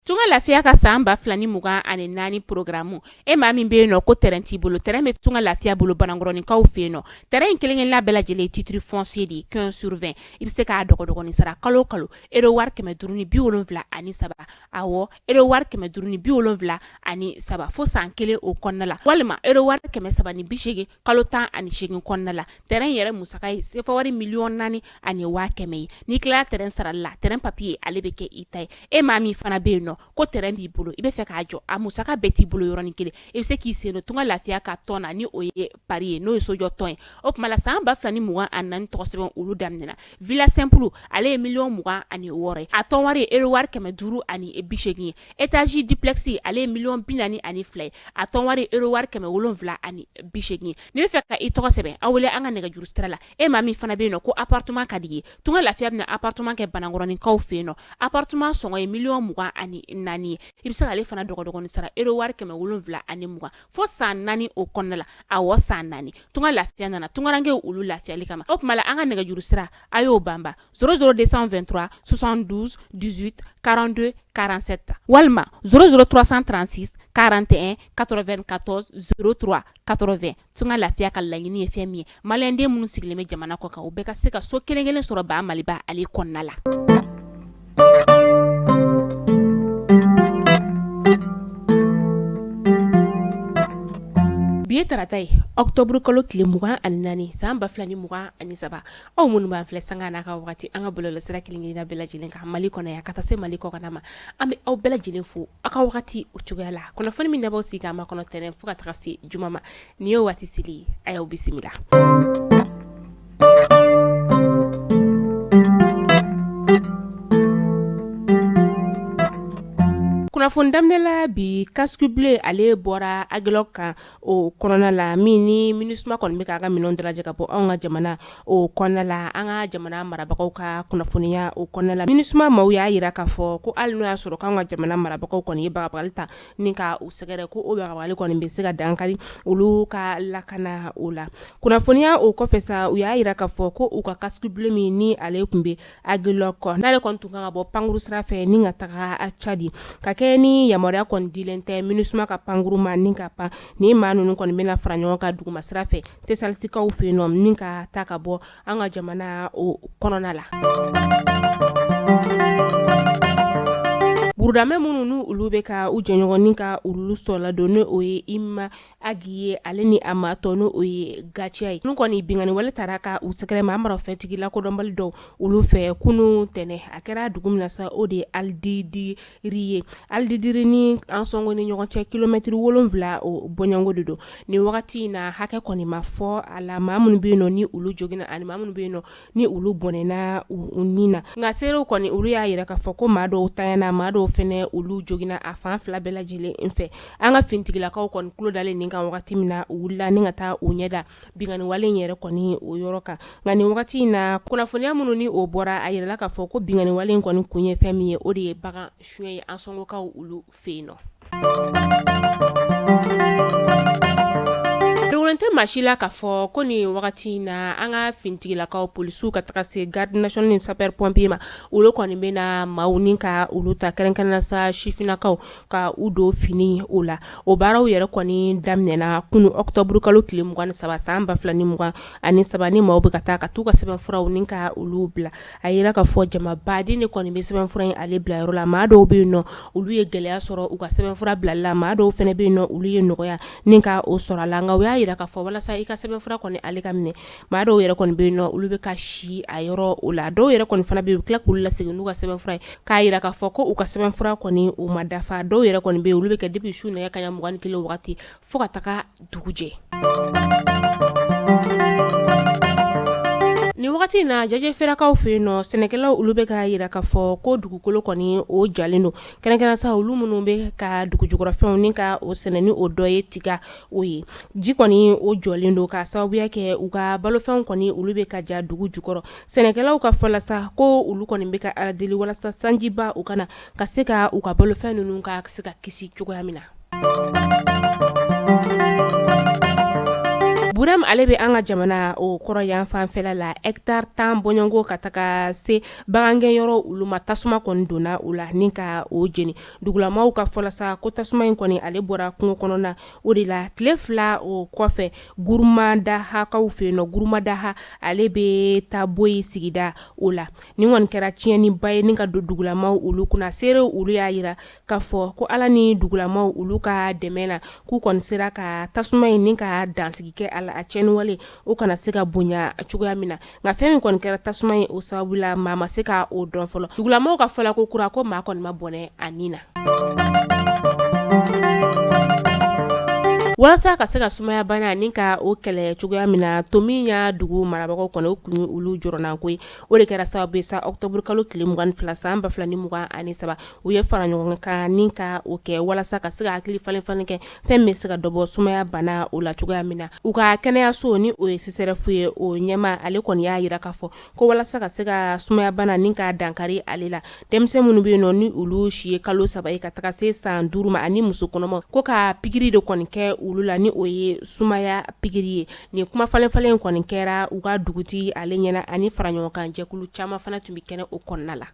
Tunga lafiya ka san 2024 programme, e maa min bɛ yen nɔ ko terrain t'i bolo, terrain bɛ Tunga lafiya bolo Banankɔrɔninkaw fɛ yen nɔ. Terrain in kelen-kelenna bɛɛ lajɛlen ye titre foncier de ye, 15 sur 20. I bɛ se k'a dɔgɔdɔgɔnin sara kalo o kalo euro wari 573, awɔ, euro wari 573 fo san kelen o kɔnɔna la, walima euro wari 380 kalo 18 kɔnɔna la. Terrain yɛrɛ musaka ye sefa wari 4,100,000 ye. N'i tilala terrain sarali la, terrain papier ale bɛ kɛ i ta ye. E maa min fana bɛ yen nɔ ko terrain b'i bolo, i bɛ fɛ k'a jɔ, a musaka bɛɛ t'i bolo yɔrɔnin kelen, i bɛ se k'i sen don Tunga lafiya ka tɔn na, ni o ye pari ye, n'o ye sojɔ tɔn ye. O tuma la san 2024 tɔgɔ sɛbɛn olu daminɛna. Villa simple ale ye 26,000,000 ye, a tɔn wari ye euro wari 580 ye. Étage duplex ale ye 42,000,000 ye, a tɔn wari ye euro wari 780 ye. N'i bɛ fɛ ka i tɔgɔ sɛbɛn, aw wele an ka nɛgɛjuru sira la. E maa min fana bɛ yen nɔ ko appartement ka di i ye, Tunga lafiya bɛna appartement kɛ Banankɔrɔninkaw fɛ yen nɔ. Appartement sɔngɔ ye 24,000,000 ye. I bɛ se k'ale fana dɔgɔdɔgɔnin sara euro wari 720 fo san 4 o kɔnɔna la. Awɔ, san 4. Tunga lafiya nana tungarankew olu lafiyali kama. O tuma la an ka nɛgɛjuru sira, a y'o banba 00 223 72 18 42 47 walima 00 336 41 94 03 80. Tunga lafiya ka laɲini ye fɛn min ye, maliyɛnden minnu sigilen bɛ jamana kɔ kan, u bɛɛ ka se ka so kelen kelen sɔrɔ ba Maliba ale kɔnɔna la. Bi ye tarata ye, octobre kalo tile 24 san 2023. Aw minnu b'an filɛ sanga n'a ka waati an ka bɔlɔlɔsira kelen-kelenna bɛɛ lajɛlen kan Mali kɔnɔ yan ka taa se Mali kɔkanna ma, an bɛ aw bɛɛ lajɛlen fo aw ka wagati o cogoya la. Kunnafoni min dabɔ sigi k'an makɔnɔ tɛnɛn fo ka taga se juma ma, nin y'o waati seli ye. A y'aw bisimila. Kunnafoni daminɛ la bi, casque bleu ale bɔra Aguelhok kan o kɔnɔna la, min ni MINUSMA kɔni bɛ k'a ka minɛnw dalajɛ ka bɔ anw ka jamana o kɔnɔna la. An ka jamana marabagaw ka kunnafoniya o kɔnɔna la, MINUSMA maaw y'a jira k'a fɔ ko hali n'o y'a sɔrɔ k'an ka jamana marabagaw kɔni ye bagabagali ta ni ka u sɛgɛrɛ, ko o bagabagali kɔni bɛ se ka dankari olu ka lakana o la. Kunnafoniya o kɔfɛ sa, u y'a jira k'a fɔ ko u ka casque bleu min ni ale tun bɛ Aguelhok, n'ale kɔni tun kan ka bɔ pankuru sira fɛ ni ka taga Tchad, ka kɛ ni yamaruya kɔni dilen tɛ MINUSMA ka pankuru ma ni ka pan, ni maa ninnu kɔni bɛna fara ɲɔgɔn kan duguma sira fɛ Tesalitikaw fɛ yen nɔ ni ka taa ka bɔ an ka jamana o kɔnɔna la. Burudamɛ minnu ni olu bɛ ka u jɛɲɔgɔn ni ka olu sɔrɔ don, ni o ye Ima Ag ye, ale ni a maa tɔ n'o ye Gatia ye, ninnu kɔni binkanni wale taara ka u sɛgɛrɛ maa marafɛntigi lakodɔnbali dɔw olu fɛ kunun tɛnɛn. A kɛra dugu min na sa, o de ye Alididiri ye. Alididiri ni Ansɔngo ni ɲɔgɔn cɛ kilomɛtiri 7 o bɔɲɔgɔnko de don. Nin wagati in na, hakɛ kɔni ma fɔ a la, maa minnu bɛ yen nɔ ni olu joginna ani maa minnu bɛ yen nɔ ni olu bɔnɛna u ni na. Nka seerew kɔni olu y'a jira k'a fɔ ko maa dɔw tanyana, maa dɔw fɛnɛ olu joginna a fan fila bɛɛ lajɛlen fɛ. An ka finitigilakaw kɔni tulo dalen nin kan wagati min na, u wulila ni ka taa u ɲɛda binkanni wale in yɛrɛ kɔni o yɔrɔ kan. Nka nin wagati in na, kunnafoniya minnu ni o bɔra, a yirala k'a fɔ ko binkanni wale in kɔni kun ye fɛn min ye, o de ye bagan suɲɛ ye Ansɔngokaw olu fɛ yen nɔ. Dogolen tɛ maa si la k'a fɔ ko nin wagati in na, an ka finitigilakaw, polisiw ka taga se garde nationale ni sapeur pompier ma, olu kɔni bɛna maaw ni ka olu ta kɛrɛnkɛrɛnnenya sa sifinnakaw ka u don fini o la. O baaraw yɛrɛ kɔni daminɛna kunun octobre kalo tile 23 san 2023, ni maaw bɛ ka taa ka t'u ka sɛbɛnfuraw ni ka olu bila. A yira k'a fɔ jamabaden de kɔni bɛ sɛbɛnfura in ale bila yɔrɔ la. Maa dɔw bɛ yen nɔ, olu ye gɛlɛya sɔrɔ u ka sɛbɛnfura bilali la, maa dɔw fana bɛ yen nɔ, olu ye nɔgɔya ni ka o sɔrɔ a la. Nka u y'a yira k'a fɔ walasa i ka sɛbɛnfura kɔni ale ka minɛ, maa dɔw yɛrɛ kɔni bɛ yen nɔ, olu bɛ ka si a yɔrɔ o la. Dɔw yɛrɛ kɔni fana bɛ yen, u bɛ tila k'olu lasegin n'u ka sɛbɛnfura ye k'a yira k'a fɔ ko u ka sɛbɛnfura kɔni u ma dafa. Dɔw yɛrɛ kɔni bɛ yen, olu bɛ kɛ depuis su nɛgɛ kanɲɛ 21 wagati fo ka taga dugu jɛ. Nin wagati in na, Jajɛfɛrɛkaw fɛ yen nɔ, sɛnɛkɛlaw olu bɛ k'a yira k'a fɔ ko dugukolo kɔni o jalen don, kɛrɛnkɛrɛn sa olu minnu bɛ ka dugujukɔrɔfɛnw ni ka o sɛnɛ, ni o dɔ ye tiga o ye. Ji kɔni o jɔlen don k'a sababuya kɛ u ka balofɛnw kɔni olu bɛ ka ja dugu jukɔrɔ. Sɛnɛkɛlaw ka fɔ la sa, ko olu kɔni bɛ ka Ala deli walasa sanjiba u kana ka se ka u ka balofɛn ninnu ka se ka kisi cogoya min na. Burɛm, ale bɛ an ka jamana o kɔrɔn yan fanfɛla la, hectare 10 bɔɲɔgɔnko ka taga se bagangɛnyɔrɔ olu ma, tasuma kɔni donna u la ni ka o jeni. Dugulamaw ka fɔ la sa ko tasuma in kɔni ale bɔra kungo kɔnɔna o de la. Tile 2 o kɔfɛ, Gurumandahakaw fɛ yen nɔ, Gurumadaha ale bɛ Taboyi sigida o la. Nin kɔni kɛra tiɲɛniba ye ni ka don dugulamaw olu kunna. Seerew olu y'a jira k'a fɔ ko Ala ni dugulamaw olu ka dɛmɛ na, k'u kɔni sera ka tasuma in ni ka dansigi kɛ a la, a tiɲɛniwale o kana se ka bonya cogoya min na. Nka fɛn min kɔni kɛra tasuma in o sababu la, maa ma se ka o dɔn fɔlɔ. Dugulamaw ka fɔ la ko kura ko maa kɔni ma bɔnɛ a ni na. Walasa ka se ka sumaya bana ni ka o kɛlɛ cogoya min na, Tominian dugu marabagaw kɔni o tun ye olu jɔrɔnanko ye. O de kɛra sababu ye sa, octobre kalo tile 22 san 2023, u ye fara ɲɔgɔn kan ni ka o kɛ walasa ka se ka hakili falen falen kɛ fɛn bɛ se ka dɔ bɔ sumaya bana o la cogoya min na. U ka kɛnɛyaso ni o ye CSRéf ye, o ɲɛmaa ale kɔni y'a jira k'a fɔ ko walasa ka se ka sumaya bana ni ka dankari ale la, denmisɛn minnu bɛ yen nɔ ni olu si ye kalo 3 ye ka taga se san 5 ma ani muso kɔnɔma, ko ka pikiri de kɔni kɛ olu la ni o ye sumaya pikiri ye. Nin kuma falen falen kɔni kɛra u ka dugutigi ale ɲɛna, ani fara ɲɔgɔn kan jɛkulu caman fana tun bɛ kɛnɛ o kɔnɔna la.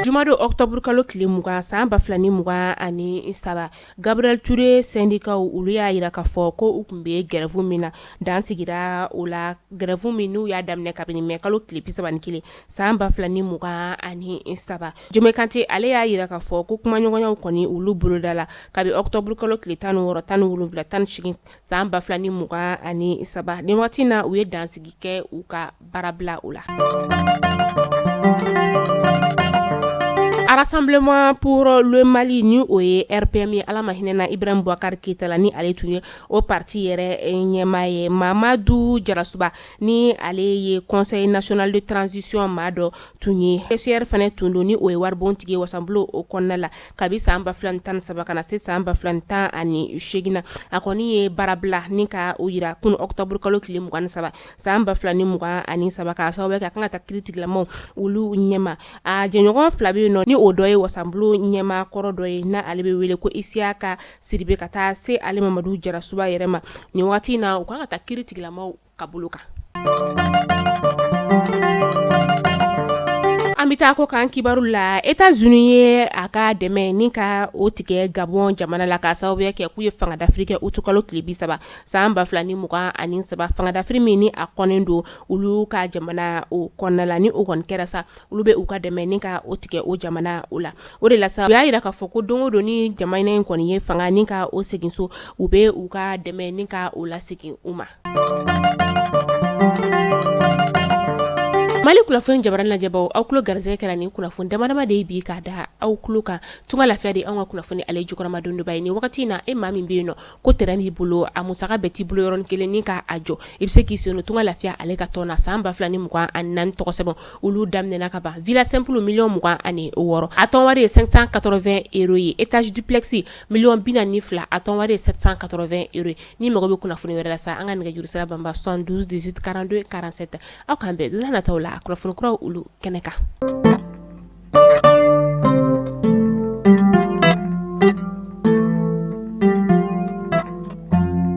Jumadon octobre kalo tile 20 san 2023, Gabriel Touré syndicatw olu y'a jira k'a fɔ ko u tun bɛ grève min na, dan sigira o la. Grève min n'u y'a daminɛ kabini mai kalo tile 31 san 2023. Jome Kante ale y'a jira k'a fɔ ko kumaɲɔgɔnyaw kɔni olu boloda la kabi octobre kalo tile 16, 17, 18 san 2023. Nin waati na, u ye dansigi kɛ u ka baarabila o la. Rassemblement pour le Mali ni o ye RPM ye, Ala ma hinɛna Ibrahim Boubacar Keita la, ni ale tun ye o parti yɛrɛ ɲɛmaa ye. Mamadu Jarasuba ni ale ye Conseil national de transition maa dɔ tun ye, caissière fana tun don, ni o ye waribontigi ye wasanbulon o kɔnɔna la kabi san 2013 ka na se san 2018 na. A kɔni ye baarabila ni ka o jira kunun octobre kalo tile 23 san 2023, k'a sababu kɛ a kan ka taa kiiritigilamaw olu ɲɛma. A jɛɲɔgɔn fila bɛ yen nɔ, ni o dɔ ye wasanbulon ɲɛmaa kɔrɔ dɔ ye, n'a ale bɛ wele ko Isiyaka Sidibe, ka taa se ale Mamadu Jarasuba yɛrɛ ma. Nin waati in na, u kan ka taa kiiritigilamaw ka bolo kan. An bɛ taa kɔkan kibaru la. États-Unis ye a ka dɛmɛ ni ka o tigɛ Gabon jamana la, k'a sababuya kɛ k'u ye fanga dafiri kɛ août kalo tile 30 san 2023. Fanga dafiri min ni a kɔnnen don olu ka jamana o kɔnɔna la, ni o kɔni kɛra sa, olu bɛ u ka dɛmɛ ni ka o tigɛ o jamana o la. O de la sa, u y'a jira k'a fɔ ko don o don ni jamana in kɔni ye fanga ni ka o segin so, u bɛ u ka dɛmɛ ni ka o lasegin u ma. Mali kunnafoni jabaranin lajɛbaw, aw tulo garisɛgɛ kɛra nin kunnafoni damadama de ye bi k'a da aw tulo kan. Tunga Lafiya de anw ka kunnafoni ale jukɔrɔmadondonba ye nin wagati in na. E maa min bɛ yen nɔ ko terrain b'i bolo, a musaka bɛɛ t'i bolo yɔrɔnin kelen ni k'a jɔ, i bɛ se k'i sen don Tunga Lafiya ale ka tɔn na. San 2024 tɔgɔ sɛbɛn olu daminɛna ka ban. Villa simple miliyɔn 26, a tɔn wari ye 580 euros ye. Étage duplex miliyɔn 42, a tɔn wari ye 780 euros ye. N'i mago bɛ kunnafoni wɛrɛ la sa, an ka nɛgɛjuru sira banba 72 18 42 47. Aw k'an bɛn don nataw la kunnafoni kuraw olu kɛnɛ kan.